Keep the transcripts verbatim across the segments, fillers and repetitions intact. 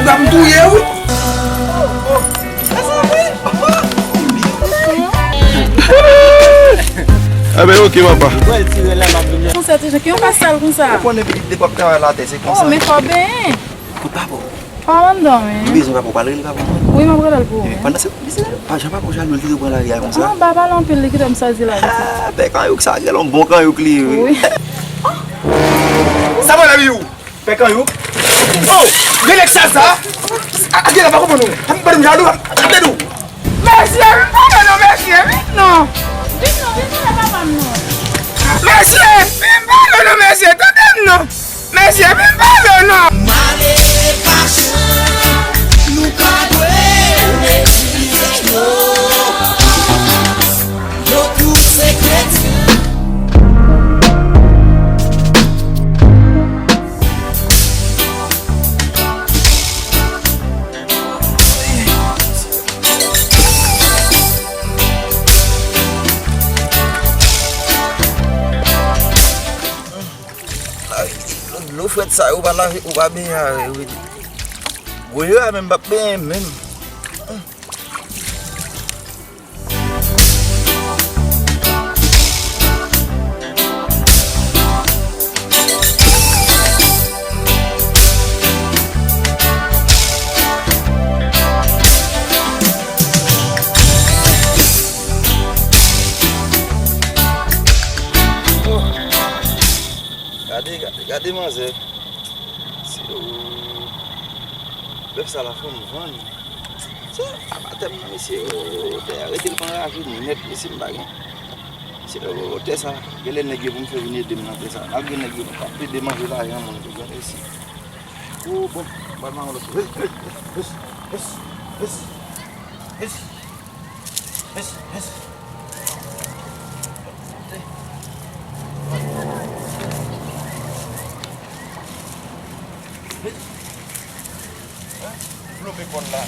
Sa m touye wi. Mezanmi. Enben, oke, papa. Mwen retire la, m ap vin. Konsa, ti jan, ki yon ka sal konsa? Ou konnen pitit depi w ap travay latè, se konsa. Oh, men fò benyen. Kout papa w. Pa w anndan, men. Li bezwen papa w, pa l rele papa w, non. Wi, m ap rele l pou ou, men. Pandan se, li se, pa jan papa w jalou, li kite w pran lari a konsa. Non, pa pale anpil, li kite m sezi la, pitit. Ah, pè kanyouk sa, gen yon bon kanyouk li ye, wi. Wi. Sa mwen la, wi, ou. Pè kanyouk. Oh, relèks sa, sa. A, a, gen la, pa konprann ou. A, pa de m jalou, a, a, tande w. Mesye, vin pale non, mesye, vin non. Vin non, vin pale papa m non. Mesye, vin pale non, mesye, tande m non. Mesye, vin pale non. Malere pa chan, nou pa dwe refize yo. Yo tout se kretyen. Dlo frèt sa yo, ou pa lave, ou pa benyen avè yo, wi. Gwo yo a menm p ap benyen menm. Gade, gade, gade manzè. Se, oh, bèf sa la fò m vann. Se abatè m nan, mesye, oh, tè a rete l pa anraje nèt, mesye, m pa gen. Se, oh, tè sa, genlè nèg yo pou m fè vin ede m nan tè sa. Malgre nèg yo pa plede manje lajan moun, tou gade isi. Oh, bon, m pral mare lòt. Yes, yes, yes, yes, yes. Yes, yes. Vlope kò l la.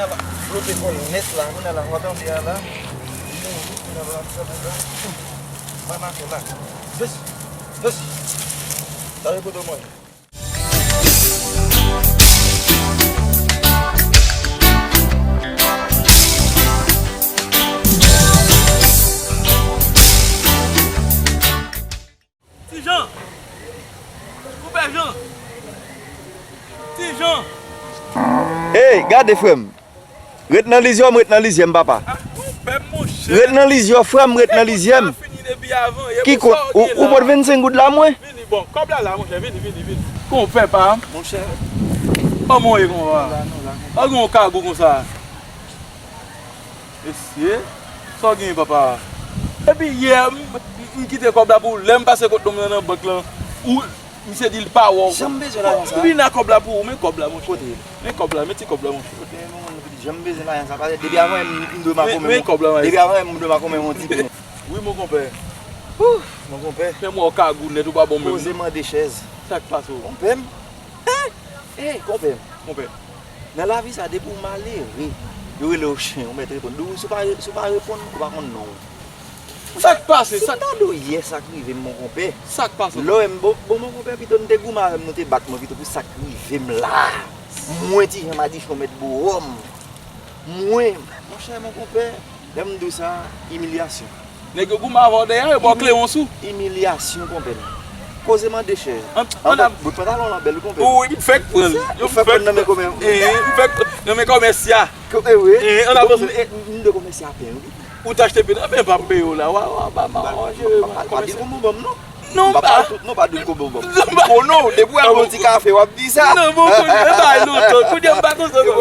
Ala, vlope kò l nèt la. Kounye a la, w ap tande a la. Li mouri, kounye a la, sa pou la. Mwen mache la. Yes, yes. Sa repoze w manje. Ti Jan! Konpè Jan! Ti Jan! Ey, gade frè m. Ret nan lizyè m, ret nan lizyè m, papa. Ah, konpè m, monchè. Ret nan lizyè w, frè m, ret nan lizyè m. Ki kont? Ou, ou pot vennsenk goud la, mwen? Vini, bon, kòb la la, monchè, vini, vini, vini. Konpè pa m. Monchè. Kòman w ye, konpè? An gen yon kagou konsa. Mesye, sa w genyen, papa? Epi yè, m, m, m kite kòb la pou ou. Lè m pase kot nonm nan nan bank lan, ou, misye di l pa wè w. Jan m bezwen lajan sa. M vin ak kòb la pou ou, men kòb la, monchè. Kote? Men kòb la, men ti kòb la, monchè. Kote, mon moun, jan m bezwen lajan sa, paske depi avan yè m, m dwe makonmen. Men kòb la, depi avan yè m, m dwe makonmen yon ti pen. Wi, mon konpè. Ouh, mon konpè. Fè m wè w kagou nèt, ou pa bon menm. Poze mande chèz. Sa k pase w? Konpè m. Eh, konpè m. Konpè. Nan lavi sa, depi w malere, yo rele w chen, ou mèt reponn. Depi si w pa, si w pa reponn, ou pa konn non w. Sa k pase? Si m ta di w yè sa k rive m, mon konpè. Sa k pase? Lè w wè m, bon, bon, mon konpè, pito n te goumen avè m, nou te bat mwen pito pou sa k rive m la. Mwen, Ti Jan Madichon, mèt bowòm. Mwen, monchè, mon konpè, lè m di w sa, imilyasyon. Nèg yo goumen avè w dèyè, yo ba w klewon sou. Imilyasyon, konpè m. Koze mande chè. An, an ap bout pantalon lan bèl, konpè m. Wi, m fèk pran l. Ou fèk pran l nan men kòmè. Eh, m fèk pran nan men kòmèsya. Ko-, eh, wi. Eh, an avanse. M, m, m de kòmèsya pen, wi. Ou t achte pen, men pa m peye w la. Wa, wa, ba, ma, wa, jere, pa, pa, pa di konbon ban m, non. Non, m pa pale tout, non, pa di l konbon ban m. Konnen w, depi w al bon ti kafe, w ap di sa. Non, bon, kounye a, bay lontan. Kounye a, m pa kontan, non.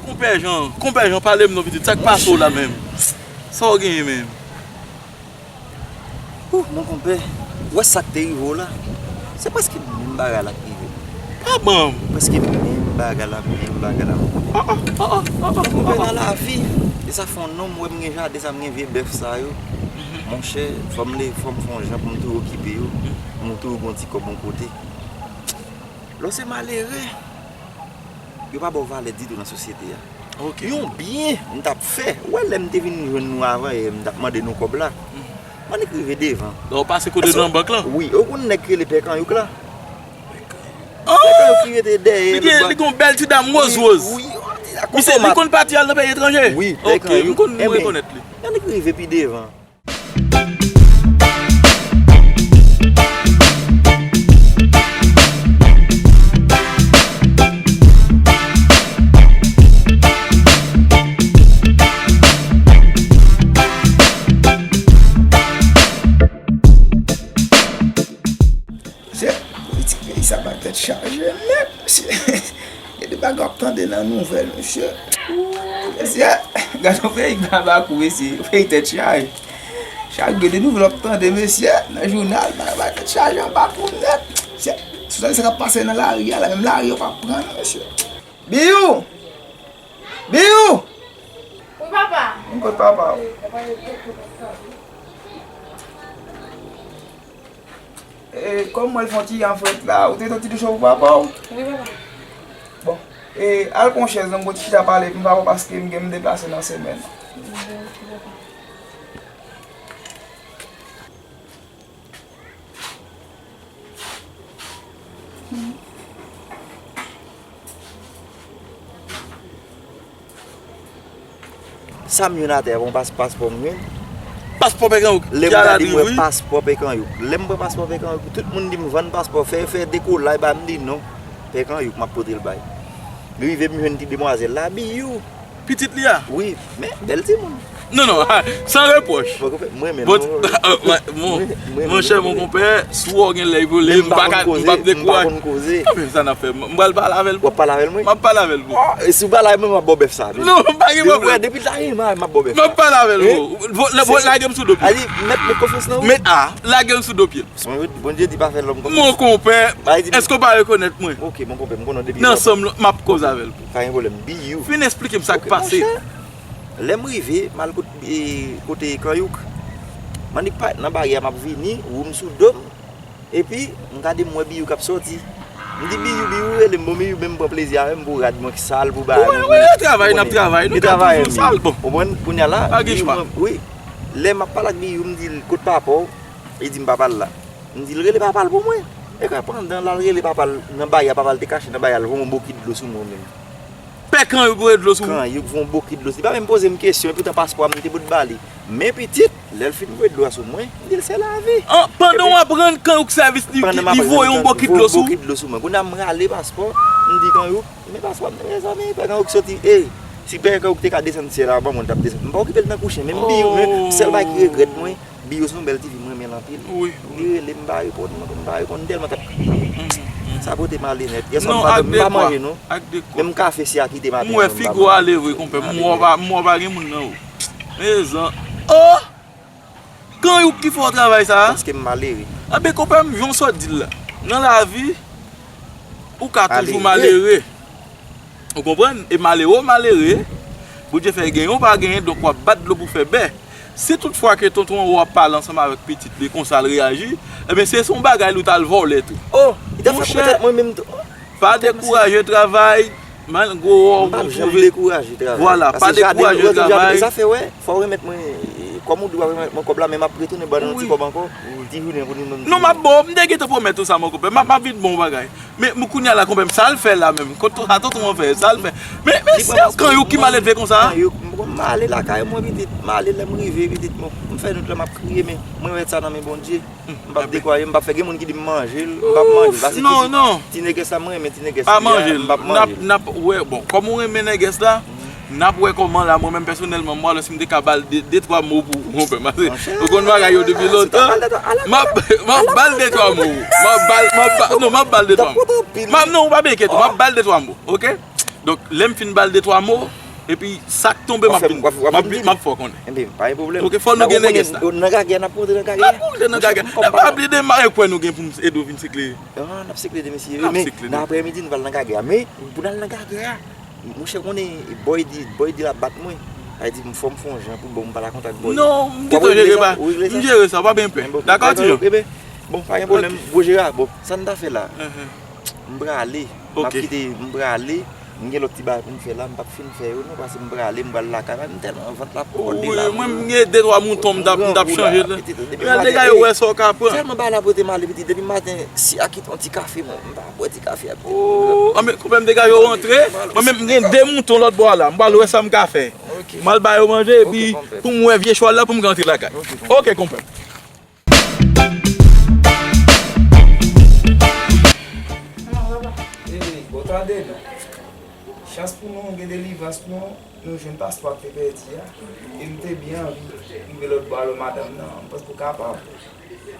Konpè Jan, konpè Jan, pale m non pitit, sa k pase w la menm? Sa w genyen menm? Ouh, mon konpè, w wè sa k te rive w la? Se prèske menm bagay la k rive m. Pa ban m. Prèske menm bagay la, menm bagay la, mon konpè. Ah, ah, ah, ah, ah, ah. Konpè, nan lavi, e sa fè yon nonm, wè m gen jaden sa, m gen vye bèf sa yo. Monchè, fò m le, fò m fè yon jan pou m tou okipe yo, pou m tou gen yon ti kòb yon kote. Lè w se malere, yo pa ba w valè ditou nan sosyete a. Ok. Yon byen m t ap fè. Ou wè lè m te vin jwenn nou avan yè, m t ap mande nou kòb la. M annik rive devan. Donk, ou pase kote nan bank lan? Wi, ou konn nèg ki rele Pè Kanyouk la? Oh! Pè Kanyouk ki rete dèyè. Li gen, li gen yon bèl ti dam woz woz. Wi, wi, misye, li konn pati al nan peyi etranje? Wi, Pè Kanyouk. Ok, m konn, m rekonèt li. M annik rive pi devan. Mesye, politik peyi sa bay tèt chaje nèt, mesye. Gen de bagay w ap tande nan nouvèl, mesye. Ooh, mesye, gade yon peyi babakou, mesye. Yon peyi tèt chaje. Chak gen de nouvèl w ap tande, mesye, nan jounal, bagay bay tèt chaje anba kou nèt. Mesye, si w tande sa k ap pase nan lari a la, menm lari yo pa pran, mesye. Biyou! Biyou! Wi, papa. Vin kot papa w. E, kòm mwen fè yon ti jan frèt la, ou te fè yon ti douch pou papa w? Wi, papa. Bon, e, al pran yon chèz, non, m gon ti chita pale epi papa w paske m gen m deplase nan semèn. Sa m jwenn atè a, bon, pas-, paspò m jwenn. Paspò Pè Kanyouk. Lè m gade, m wè paspò Pè Kanyouk. Lè m pran paspò Pè Kanyouk, tout moun di m vann paspò, fè, fè dekolay ba m, m di non. Pè Kanyouk, m ap pote l bay. M rive, m jwenn ti demwazèl la, Biyou. Pitit li a? Wi, men bèl timoun. Non, non, san repwòch. Bon, konpè, mwen menm, bon, non, mwen, mwen, mwen, monchè, mon konpè, si w gen lè vole, m pa ka, m p ap dekouraje. M pa konn koze. Sa n ap fè, m pral pale avè l. W ap pale avè l, mwen? M ap pale avè l, bon. Oh, e si w pale avè l, mwen, m ap ba w bèf sa. Non, pa gen pwoblèm. Depi, depi l ta gen mal, m ap ba w bèf sa. M ap pale avè l, bon. Lage m sou do pye. Adi, mèt, mèt konfyans nan ou. Mèt a, lage m sou do pye. Bondye di pa fè lòm konfyans. Mon konpè, èske w pa rekonèt mwen? Ok, mon konpè, m konnen w depi nan sanm, m ap koze avè l. Pa gen pwoblèm, Biyou. Fin esplike m sa k pase. Ok, monchè. Lè m rive, m al kot-, e, kote Kanyouk. M annik parèt nan baryè a, m ap vini, wou m sou do m. Epi, m gade, m wè Biyou k ap sòti. M di, "Biyou, Biyou, rele m." Bon, Biyou menm pran plezi avè m pou rad mwen k sal, pou bagay mwen. Wi, wi, travay, n ap travay, nou ka toujou sal, bon. Konprann? Kounye a la, pa gen chwa. Wi. Lè m ap pale ak Biyou, m di l, "Kot papa w?" Li di m papa l la. M di l rele papa l pou mwen. E kwen pandan l al rele papa l nan baryè a, papa l te kache nan baryè a, l voye yon bokit dlo sou mwen menm. Pè Kanyouk voye dlo sou ou? Kanyouk voye yon bokit dlo. Li pa menm poze m kesyon, epoutan paspò a m te bout ba li. Men pitit, lè l fin voye dlo a sou mwen, m di l se lavi. An, pandan w ap rann Kanyouk sèvis, li, li voye yon bokit dlo sou ou? Bokit dlo sou mwen. Kounye a m rale paspò, m di Kanyouk, men paspò a m, mezanmi, Pè Kanyouk soti, ey, si Pè Kanyouk te ka desann syèl la, ban mwen, l t ap desann. M pa okipe l nan kouchen, men m Biyou, men sèl bagay ki regrèt mwen, Biyou se yon bèl tifi, m renmen l anpil. Wi, wi. Li rele m, m pa reponn, m pa reponn, m tèlman t ap kriye. Mhm, mhm. Sa pote m ale nèt. Yè swa m pa, m pa manje, non. Ak dekwa. Menm kafe si a kite maten an, m pa manje. M wè figo ale vre, konpè. M wè w pa, m wè w pa gen moun nan ou. Mezan. Oh! Kanyouk ki fè w travay sa a? Paske m malere. Anben, konpè m, jan w sot di l la. Nan lavi, ou ka toujou malere. Ou konprann? E malere w malere, Bondye fè genyen w pa genyen, donk w ap bat dlo pou fè bè. Si tout fwa ke tonton an w ap pale ansanm avèk pitit li, konsa l reyaji, ebyen, se, se yon bagay li w t al vòlè tou. Oh, li ta fè poutèt mwen menm tou. Pa dekouraje travay, malgre w twouve. M p ap janm dekouraje travay. Vwala, pa dekouraje travay. Paske jaden, lòt jou jaden, sa fè, wè, fò w remèt mwen, kòm ou di w ap remèt mwen kòb la, men m ap retounen ban nou yon ti kòb ankò. Ti jounen pou nou menm. Non, m ap ba w, m te gentan pwomèt ou sa, mon konpè. M ap, m ap vin ba w yon bagay. Men, men kounye a la, konpè m, sa l fè la menm? Kot sa tonton an fè, sa l fè? Men, men se Kanyouk ki maledve konsa? Kanyouk, m konn m ale lakay mwen, pitit, m ale lè m rive, pitit, bon, m fè nout la, m ap kriye, men mwen mèt sa nan men Bondye. M p ap dekouraje, m p ap fè gen moun ki di m manje l, m p ap manje l. Paske ti, ti nègès la, mwen renmen ti nègès li a, m p ap manje l. Pa manje l. N ap, n ap wè, bon, kòm ou renmen nègès la, n ap wè kòman la, mwen menm pèsonèlman, m wè si m te ka ba l de, de twa mo pou konpè m. Ou konn bagay yo depi lontan. M ap, m ap ba l de twa mo. M ap ba l, m ap ba, non, m ap ba l de twa mo. M ap, non, ou pa byen enkyete, m ap ba l de twa mo, oke? Donk, lè m fin ba l de twa mo, epi sa k tonbe, m ap vin, m ap vin, m ap fè w konnen. Enben, pa gen pwoblèm. Oke, fò nou gen nègès la. Nan gagè, n ap monte nan gagè. N ap monte nan gagè. N ap pa bliye demen, e kwè nou gen pou m ede w vin sikle. Ah, n ap sikle de mesye. N ap sikle de. Men, nan aprèmidi, nou pral nan gagè a. Men, pou n al nan gagè a, monchè, konnen, Boy di, Boy di l ap bat mwen. Sa vle di, m fò m fè yon jan pou bon, m pa la kontak Boy. Non, m gentan jere ba-, m jere sa, pa byen pè. Dakò, ti Jan? Bon, pa gen pwoblèm, gwo jere a. Bon, sa n ta fè la? M prale. M ap kite, m prale. M gen lòt ti bagay pou m fè la, m p ap fin fè yo non, paske m prale, m pral lakay, m tèlman vant la ap kòde la. Wi, mwen, m gen de twa mouton m t ap, m t ap chanje la. Depi m al dega yo, wè sa w ka pran. Tèlman bagay la pote m ale pitit, depi maten, si a kite yon ti kafe, mwen, m pa bwè ti kafe a pitit. Anben, konpè m dega yo rantre, mwen menm, m gen de mouton lòt bò a la, m pral wè sa m ka fè. M al ba yo manje, epi pou m wè vye chwal la, pou m ka rantre lakay. Ok, konpè. Hey, bon, tande non. Chans pou nou, gen delivrans pou nou, nou jwenn paspò k te pèdi a. E m te byen anvi rive lòt bò a lè madanm nan, m panse pou kapab.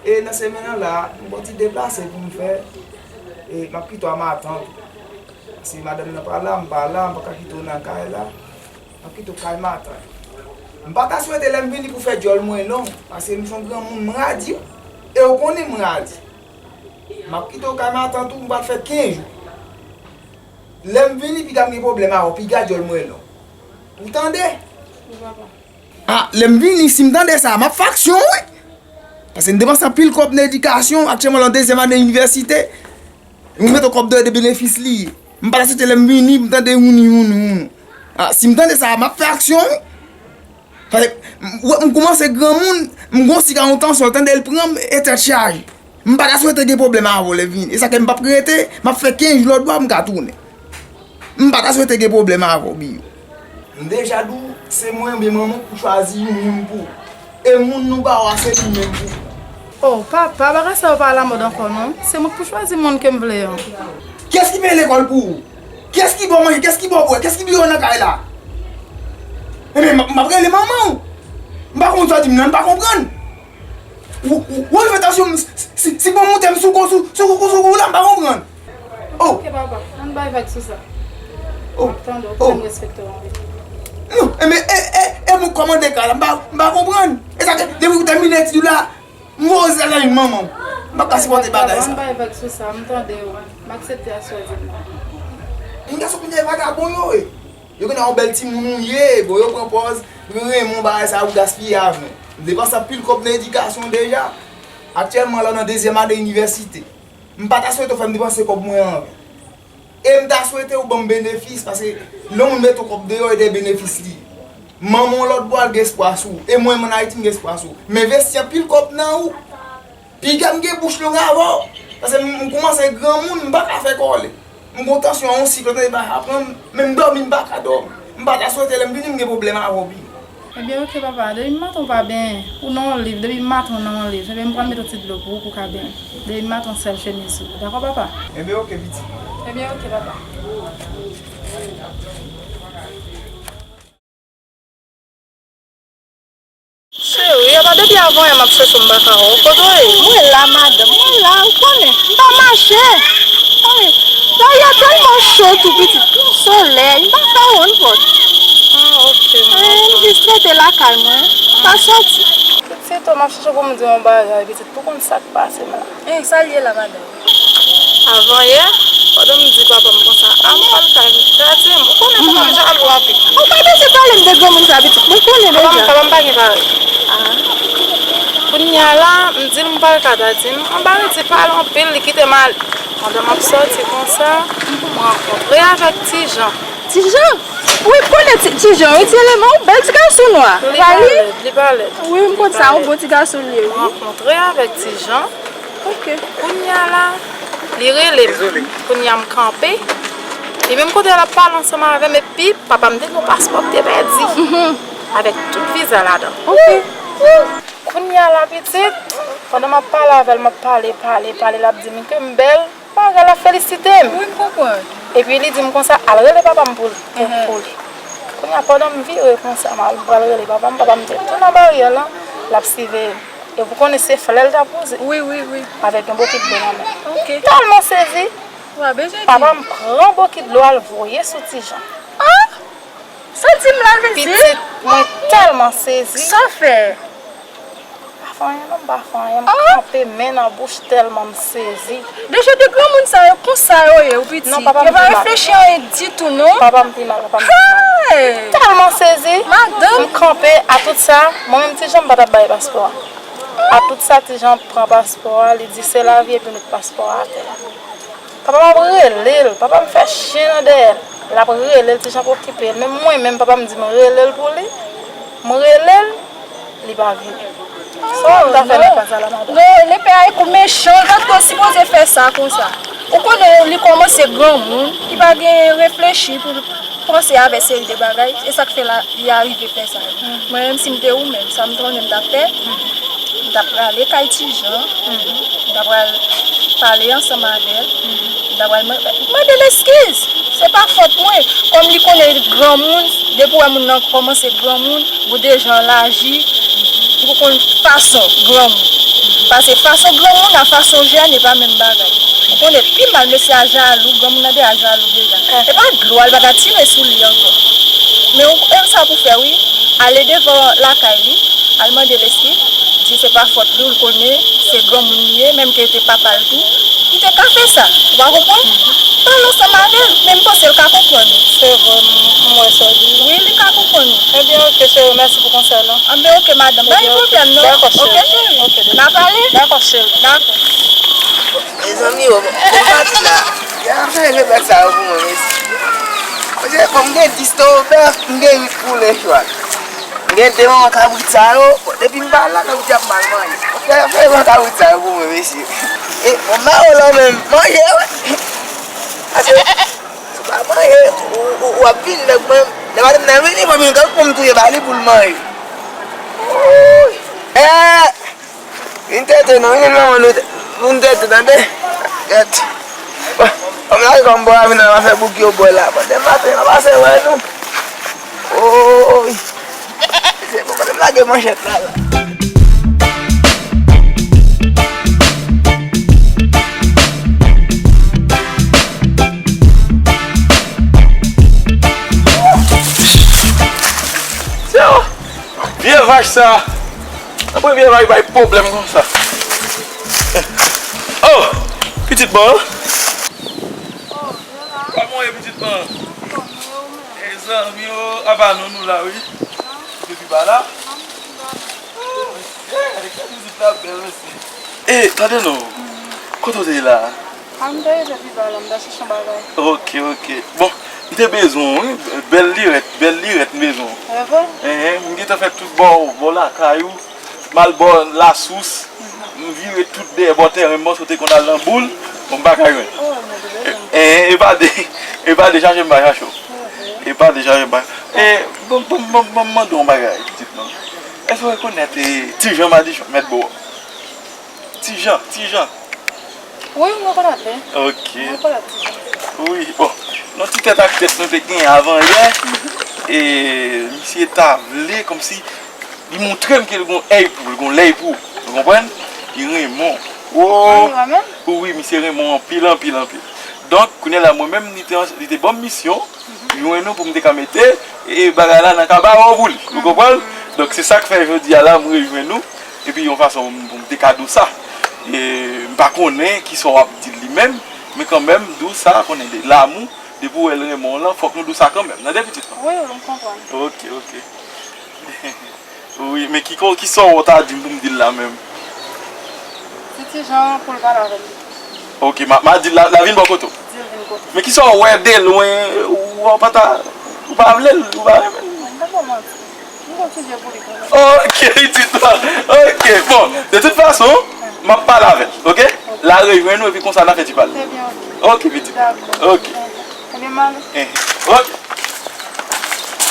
E nan semèn nan la, m gon ti deplase pou m fè. E m ap kite w a matant. Paske madanm nan pa la, m pa la, m pa ka kite w nan kay la. M ap kite w kay matant. M pa ta swete lè m vini pou fè djòl mwen non, paske m se yon granmoun m radi, e w konnen m radi. M ap kite w kay matant ou, m pral fè kenz jou. Lè m vini, piga m gen pwoblèm avè w, piga djòl mwen non. Ou tande? Wi, papa. A, lè m vini, si m tande sa, m ap fè aksyon, wi. Paske m depanse anpil kòb nan edikasyon, aktyèlman lan dezyèm ane inivèsite. M mete kòb deyò de benefis li ye. M pa ta swete lè m vini, m tande wouni, wouni, wouni. A, si m tande sa, m ap fè aksyon, wi. Paske, m, m koumanse granmoun, m gon siga yon tansyon, tande l pran m, e tèt chaje. M pa ta swete gen pwoblèm avè w lè vini. E sa ke m p ap rete, m ap fè kenz jou lòt bò a, m ka tounen. M pa ta swete gen pwoblèm avè w, Biyo. M deja di w, se mwen oubyen manman w pou chwazi yon moun pou ou. E moun nou ba w a, se li menm pou ou. Oh, papa, bagay sa yo pa alamòd ankò, non. Se mwen k pou chwazi moun ke m vle an. Kiyès ki peye lekòl pou ou? Kiyès ki ba w manje? Kiyès ki ba w bwè? Kiyès ki biwo nan kay la? Ebyen, m, m ap rele manman w. M pa konn sa w di m nan, m pa konprann. Ou, ou, ou fè tansyon m, si, si, si bon moute m sou kou, sou, sou kou, sou kou la, m pa konprann. Oh. Ok, papa, ann bay vag sou sa. Oh. M ap tande w, oh, m respekte w anpil. Non, ebyen, e, e, e moun kòmande kay la, m pa, m pa konprann. E sa ke, depi ou tèmine etid ou la, m voye w Etazini manman w. M pa ka sipòte bagay sa. Ann bay vag sou sa, m tande w. M aksepte a sa w di m nan. Moun gason kounye a e vagabon yo ye. Yo konnen yon bèl timoun ou ye, bon, yo pran pòz, yo renmen w bagay sa pou gaspiye avè w. M depanse anpil kòb nan edikasyon w deja. Aktyèlman la w nan dezyèm ane inivèsite. M pa ta swete w fè m depanse kòb mwen an. E m ta swete w ban m benefis, paske lè yon moun mete w kòb deyò, e de benefis li ye. Manman w lòt bò a, l gen espwa sou ou. E mwen menm ann Ayiti, m gen espwa sou ou. M envesti anpil kòb nan ou. Piga m gen bouch long avè w. Paske m, m koumanse granmoun, m pa ka fè kòlè. M gon tansyon, yon sik, lòt ane pa ka pran m, menm dòmi m pa ka dòmi. M pa ta swete lè m vini m gen pwoblèm avè w, Biyo. Ebyen, oke, papa. Depi maten w pa benyen, ou nan yon liv. Depi maten w nan yon liv. Ebyen, m pral mete yon ti dlo pou ou, pou w ka benyen. Depi maten yon sèl chemiz ou. Dakò, papa? Ebyen, oke, pitit. Ebyen, oke, papa. Cheri, apa depi avanyè m ap chèche w, m pa ka wè w. Kote w ye? Mwen la, madanm, mwen la, ou konnen, m pa mache. Ay, dayè tèlman cho tou, pitit, pou solèy, m pa fè wonn pòt. Ah, ok, m konprann. M jis rete lakay mwen, m pa sòti. Pitit, m ap chèche pou m di w yon bagay, pitit, pou konn sa k pase m la. Eh, sa l ye la, madanm? Avanyè, pandan m di papa m konsa, a m pral kay Tatim, ou konnen papa m jalou anpil. Ou pa bezwen pale m de granmoun sa, pitit, mwen konnen deja. Papa m, papa m pa gen parèy. Ah. Kounye a la, m di l m pral kay Tatim, anba redi pale anpil, li kite m ale. Pandan m ap sòti konsa, m rankontre avèk Ti Jan. Ti Jan? Wi, m konnen Ti, Ti Jan, wi, ti eleman, yon bèl ti gason nwa. Li pa lèd, li pa lèd. Wi, m konn sa, yon bon ti gason li ye, wi. M rankontre avèk Ti Jan. Ok. Kounye a la, li rele m. Kounye a m kanpe. Li menm kote l ap pale ansanm avè m, epi papa m te gen yon paspò k te pèdi. Mhm. Avèk tout viza ladan. Ok. Kounye a la, pitit, pandan m ap pale avè l, m ap pale, pale, pale, l ap di m ke m bèl. Bagay la felisite m. Wi, m konprann. Epi li di m konsa, al rele papa m pou, pou, pou li. Kounye a, pandan m vire konsa, m al, m pral rele papa m, papa m te tou nan baryè lan, l ap siveye m. Epi ou konnen se flè l t ap wouze. Wi, wi, wi. Avèk yon bokit dlo nan men. Ok. Li tèlman sezi, papa m pran bokit dlo a, l voye sou Ti Jan. Ah! Sa di m la vin di? Pitit, mwen tèlman sezi. Sa w fè? M pa fè anyen non, m pa fè anyen. M kanpe men nan bouch tèlman m sezi. Deja de granmoun sa yo konsa yo ye, wi pitit. Non, papa m pi mal. Yo pa reflechi anyen ditou non. Papa m pi mal, papa m pi mal. Hey! Tèlman sezi. Madanm. M kanpe, a tout sa, mwen menm Ti Jan m pa t ap bay paspò a. A tout sa, Ti Jan pran paspò a, li di se lavi epi met paspò a atè. Papa m ap rele l, papa m fè chen nan dèyè l. L ap rele l, Ti Jan ap okipe l. Menm mwen menm, papa m di m rele l pou li. M rele l, li pa vini. Sa w ta fè nan ka sa la, madanm? Non, lepè a kou mechan, l pa t ko sipoze fè sa konsa. Ou konnen li kòmanse granmoun, li pa gen reflechi pou l panse avè seri de bagay. E sa k fè la, li arive fè sa. Mwen menm, si m te ou menm, sa m konnen m t ap fè, m t ap prale kay Ti Jan, m t ap pral pale ansanm avè l, m t ap pral mande l eskiz. Se pa fòt mwen. Kòm li konnen li granmoun, depi w wè moun nan kòmanse granmoun, ou deja laji, ou konn fason granmoun. Pase fason granmoun a fason jèn, e pa menm bagay. Ou konnen pi mal mesye a jalou, granmoun nan deja jalou deja. E pa dlo a, l pa ta tire sou li ankò. Men ou, e sa pou fè, wi. Ale devan lakay li, al mande l eskiz, di se pa fòt li, ou konnen se granmoun li ye, menm ke te papa l tou, li te ka fè sa. Ou pa konprann? Pale ansanm avè l, men m panse l ka konprann ou. Se vre, m, m wè sa w di. Wi, li ka konprann ou. Ebyen, oke, cheri, mèsi pou konsèy lan. Anben, oke, madanm, pa gen pwoblèm, non. Dakò, cheri. Oke, cheri. Oke, n a pale? Dakò, cheri. Dakò. Mezanmi, yo, bon, bon pati la. Ya fè repèt sa yo pou mwen, mesi. Mesye, bon, m gen dis to bèf, m gen uit poulè chwa. M gen de manman kabrit sa yo. Bon, depi m pa la, kabrit yo ap mal manje. Bon, fè, fè manman kabrit sa yo pou mwen, mesye. E, bon, m ba yo lò menm, manje, wi. Pase, si w pa manje, ou, ou, w ap vin nèg mwen. Lè madanm nan vini, mwen vin, gad pou m touye ba li pou l manje. Wouy. Eh! Vin tete non, vin manman nou, vin tete, tande? Gèt. Bon, kòm lage kòm bò a vin nan afè bouk yo bò la. Bon, demen maten, nan pase wè nou. Oy. Se pou kote m lage manchèt la, la. Vye vach sa! Apre vye vach bay pwoblèm konsa. Oh! Pitit mwen. Kòman w ye, pitit mwen? Mezanmi, oh, apa nou, nou la, wi. Depi ba la. Oh, yeah, gade pitit la bèl, mesye. E, tande non. Kote w te ye la? A, m te rete pi ba la, m ta chèche yon bagay. Ok, ok. Bon, m te bezwen w, wi. Bèl lirèt, bèl lirèt m bezwen w. Ehe, m gentan fè tout bò, bò lakay ou. M al bò lasous. M vire tout dèyè bò tèren m, paske w te konn al nan boul. Bon, m pa ka jwenn. E, e, e pa de, e pa de chache m pa chache w. E pa de chache m pa. E, bon, bon, bon, bon, m mande w yon bagay, pitit mwen. Èske w rekonèt, e, Ti Jan Madichon, mèt bò a? Ti Jan, Ti Jan. Wi, m rekonèt li. Ok. M rekonèt Ti Jan. Wi, bon. Nan ti tèt ak tèt nou te gen avan yè, e misye ta vle kòmsi li montre m ke l gon èy pou, l gon lèy pou. Ou konprann? Li renmen w. Oh! Wi, misye renmen w anpil, anpil, anpil. Donk, kounye a la, mwen menm, li te, li te ban m misyon. Jwenn ou pou m te ka mete, e, bagay la nan kabawo pou li. Ou konprann? Donk, se sa k fè jodi a la, m rejwenn ou. Epi, yon fason pou m, pou m te ka di w sa. E, m pa konnen kisa w ap di l li menm, men kanmenm, di w sa, konnen de lamou, depi w wè l renmen w lan, fòk nou di w sa kanmenm. Tande, pitit mwen? Wi, wi, m konprann. Ok, ok. Wi, men ki ko-, kisa w ta di m pou m di l la menm? Di Ti Jan pou l pale avè l. Ok, m a, m a di l la, l a vin bò kote w. Di l vin kote m. Men kisa w wè de lwen, ou pa ta, ou pa vle l, ou pa renmen l? Mwen pa fè manti. M konn ti je pou li kanmenm. Ok, pitit mwen. Ok, bon, de tout fason, m ap pale avè l, ok? Ok. L a rejwenn ou, epi konsa n a fè ti pale. Ebyen, ok. Ok, pitit. Dakò. Ok. Ebyen, m ale. Eh, ok.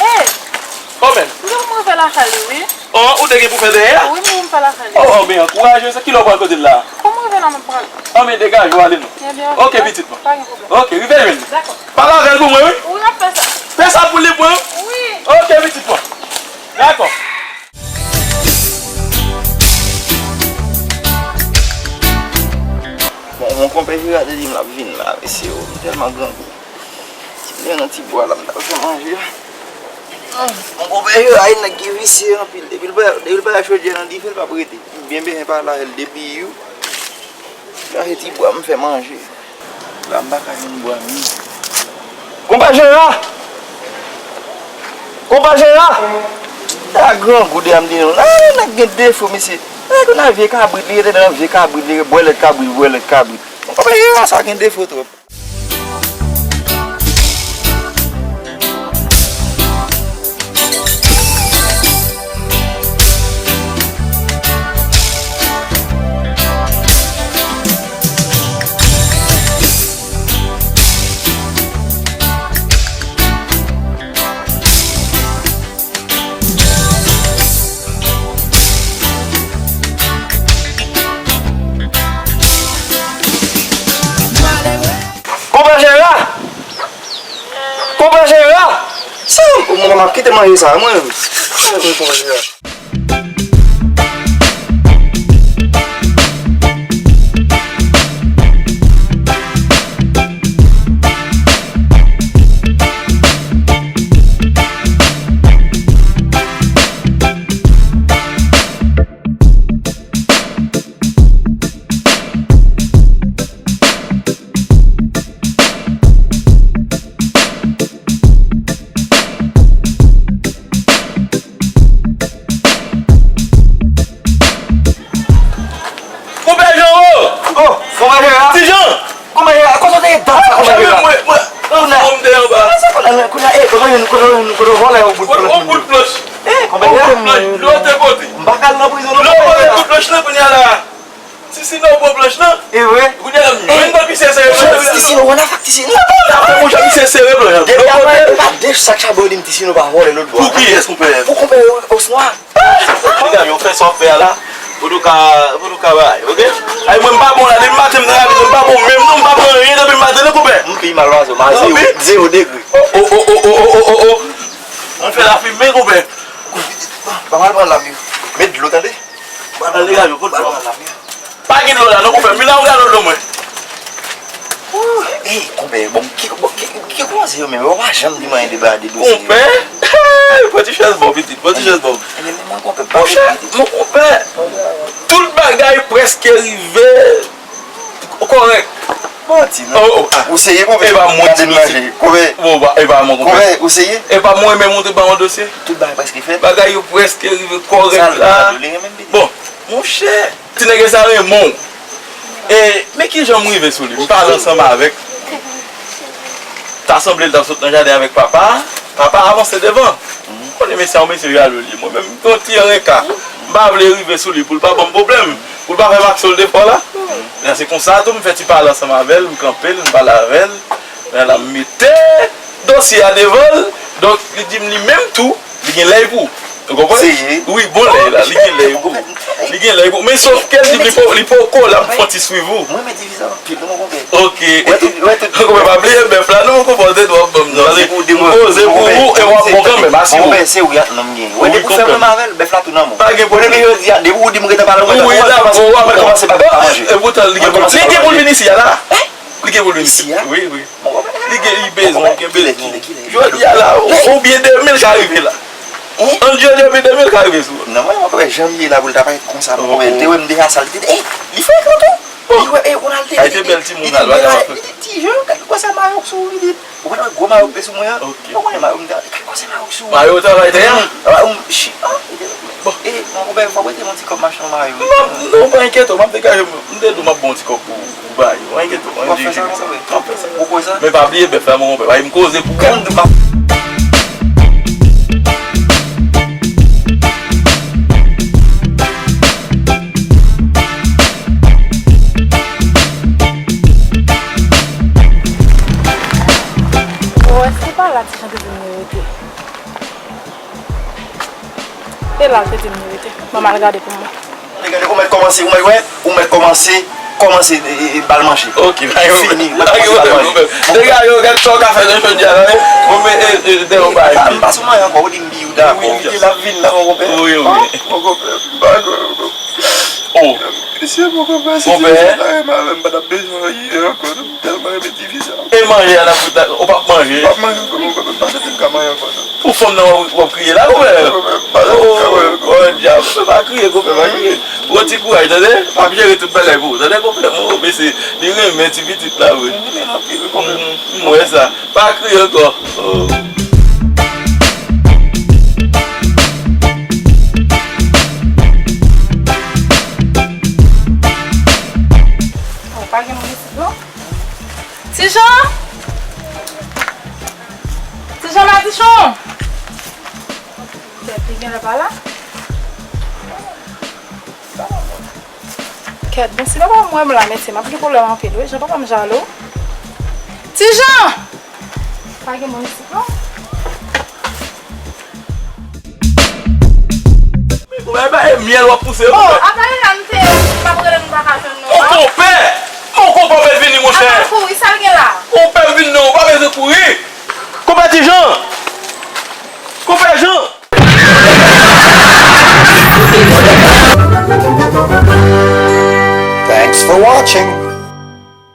Hey! Oh, men. M gen pou m rive lakay li, wi. Oh, ou te gen pou fè dèyè a? Wi, m gen pou m fè lakay li. Oh, oh, men ankouraje, se kilè w pral kote l la? Kòm m rive la, m ap pral. Oh, men degaje w ale non. Ebyen, ok, pitit mwen. Pa gen pwoblèm. Ok, rive jwenn li. Dakò. Pale avè l pou mwen, wi. Wi, m ap fè sa. Fè sa pou li pou mwen. Wi. Ok, pitit mwen. Dakò. Bon, mon konpè Jera te di m l ap vin la, mesye, oh, m tèlman grangou. Ti byen nan ti bwa la, m t al fè manje. Mon konpè Jera, e nèg ki visye anpil. Depi l pa, depi l pa chache chodyè nan dife, l p ap rete. Byen bezwen pale avè l depi you. Chache ti bwa, m fè manje. La, m pa ka jwenn bwa, menm. Konpè Jera! Konpè Jera! A grangou de a m di nou. A, nèg gen defo, mesye. Nèg nan vye kabrit, li rete nan vye kabrit, li bwè lèt kabrit, bwè lèt kabrit. Konpè Jera, sa gen defo twòp. M ap kite manje sa, mwen menm. Mwen konn manje a. Konpè Jan o! Oh, konpè Jan! Ti Jan! Konpè Jan, kote w te ye dat sa, konpè Jan? Mwen, mwen, mwen, mwen te anba. Kounye a, eh, kote w, kote w, kote w vòlè yon bout planch? Yon bout planch. Eh, konpè Jan? Lò te pote. M pa ka al nan prizon non, konpè Jan. Lò te pote bout planch lan kounye a la. Ti Sino pran planch lan. E vre? Kounye a, menm nan misye sere planch lan. Ti Sino, wè nan fak Ti Sino. Nan fè mwen jan misye sere planch lan. Depi apre, e pa de sak chabon li di m Ti Sino pa vòlè lòt bò a. Pou kiyès, konpè? Pou konpè Oswa. Piga yo fè sa w ap fè a la. Pou nou ka, pou nou ka bay, oke? Ay, mwen m pa bon la, depi maten m nan lavi, mwen m pa bon menm non, m pa bon anyen depi maten non, konpè. M pi mal pase w, m a zewo, zewo degre. Oh, oh, oh. Mwen fè lafimen, konpè. Ba m al pran lam yo. Met dlo, tande? Ba m al pran lam yo. Pa gen dlo la non, konpè. Mina ou gade dlo mwen. Ey, konpè, bon, ki, bon, ki, ki kòmanse yo menm? Yo pa janm di m anyen de ba de dosye yo. Konpè? Pran ti chèz ba w, pitit, pran ti chèz ba w. Ebyen, men mwen, konpè, pa vin piti. Monchè, mon konpè, tout bagay prèske rive kòrèk. Manti, non. Oh, oh, ah. Ou serye, konpè? E pa mwen, ti mesye. Konpè. Bon, ba, e pa mwen, konpè. Konpè, ou serye? E pa mwen menm ou te ba yon dosye? Tout bagay prèske fèt. Bagay yo prèske rive kòrèk la. Sa l vle menm, pitit? Bon, monchè. Ti nèg sa renmen w. E, men kijan m rive sou li? M pale ansanm avèk. Ta sanble l t ap sot nan jaden avèk papa. Papa avanse devan. M konnen mesye a yon mesye jalou li ye. Mwen menm, m te yon ti renka. M pa vle rive sou li pou l pa ban m pwoblèm. Pou l pa fè m aksyon l te fè la. Men se konsa tou, m fè ti pale ansanm avè l, m kanpe l, m pale avè l. Men la, m mete dosye a devan l. Donk, li di m li menm tou, li gen lèy pou ou. Ou konprann? Serye? Wi, bon lèy la, li gen lèy pou ou. Li gen lèy pou ou. Men sof ke l di m li po, li poko la, m fè yon ti swiv ou. Mwen renmen divize anpil, non, mon konpè. Oke. Wè tout, wè tout. Konpè, pa bliye bèf la, non, mon konpè, w te dwe ap ban m nan. Poze pou ou, e w ap bon kanmenm, asire w. Konpè, se ou, non, m gen. Wè, depi w fè mwen avè l, bèf la tou nan men w. Pa gen pwoblèm. Depi jodi a, depi w di m rete pa la, mwen kòmanse pa manje. E poutan, li gen pou l vin isi a la. Li gen pou l vin isi a? Wi, wi. Li gen, li bezwen, li gen bezwen. Kilè, kilè, kilè? Jodi a la, ou, ou byen de mil ka rive la. Hein? An jodi a byen de mil ka rive sou ou. Non, mwen, mwen kwè jan m ye la pou l ta parèt konsa, mwen kwè l te wè m deja sa, li te di, "Ey, li fè kanpe." Li wè, ey, Ronald te, li te bèl timoun la, li te ti jan, gad gwosè mayo k sou ou, li di, ou konn wè gwo mayo k te sou mwen an? Ou konnen mayo m te, gad gwosè mayo k sou ou. Mayo travay tè a? Wi. Ah, m, chi, ah, li te, bon. E, mon konpè, fò w prete m yon ti kòb machin mayo. Non, pa enkyete w, m ap degaje m, m te di w m ap ba w yon ti kòb pou, pou bay. Pa enkyete w, pa enkyete w. W ap fè sa, mon konpè? M ap fè sa. Ou kwè sa? Men pa bliye bèf la, mon konpè. Bay m koze pou ou. Bon, èske pa la Ti Jan te di m li rete? E la l te di m li rete. Ban m al gade pou mwen. Gade, ou mèt kòmanse, ou mèt, wè, ou mèt kòmanse, kòmanse, e, e, e, ba l manje. Oke, pa gen pwoblèm. Fini, ou mèt kòmanse ba l manje. Degaje w, gad sa w ka fè nan jodi a la, wi. Bon, men, e, e, de yon bagay. M pa sou mwen ankò, ou di m bi ou dakò. Wi, wi, l ap vin la, mon konpè. Wi, wi. Mon konpè, m pa kwè. Oh. Mesye, mon konpè, si ti mesye ta renmen avè m, m pa t ap bezwen anyen ankò, non. M tèlman renmen ti fi sa. E manje a n ap fout la, ou p ap manje? M p ap manje ankò, mon konpè, m pa santi m ka manje ankò, non. Pou fanm nan w ap, w ap kriye la, konpè? Oh, oh, dyab, konpè, pa kriye, konpè, pa kriye. Pran ti kouraj, tande? M ap jere tout bagay pou ou, tande, konpè? Mon mesye, li renmen ti pitit la, vre. M renmen l anpil, wi, konpè. M wè sa. Pa kriye ankò. Oh. Oh, pa gen moun isit, non? Ti Jan! Ti Jan Madichon! Kèt, li genlè pa la? Kèt, bon, si papa m wè m la, mesye, m ap gen pwoblèm anpil, wi. Jan papa m jalou. Ti Jan! Pa gen moun isit, non? Ou bay, bay, e myèl w ap pouse, oh, konpè. Apa e la m te ye, m p ap rele nou pa ka jwenn nou, non? Mon konpè! Mon konpè, w ap vini, monchè. Apa kouri, sa l gen la? Konpè, m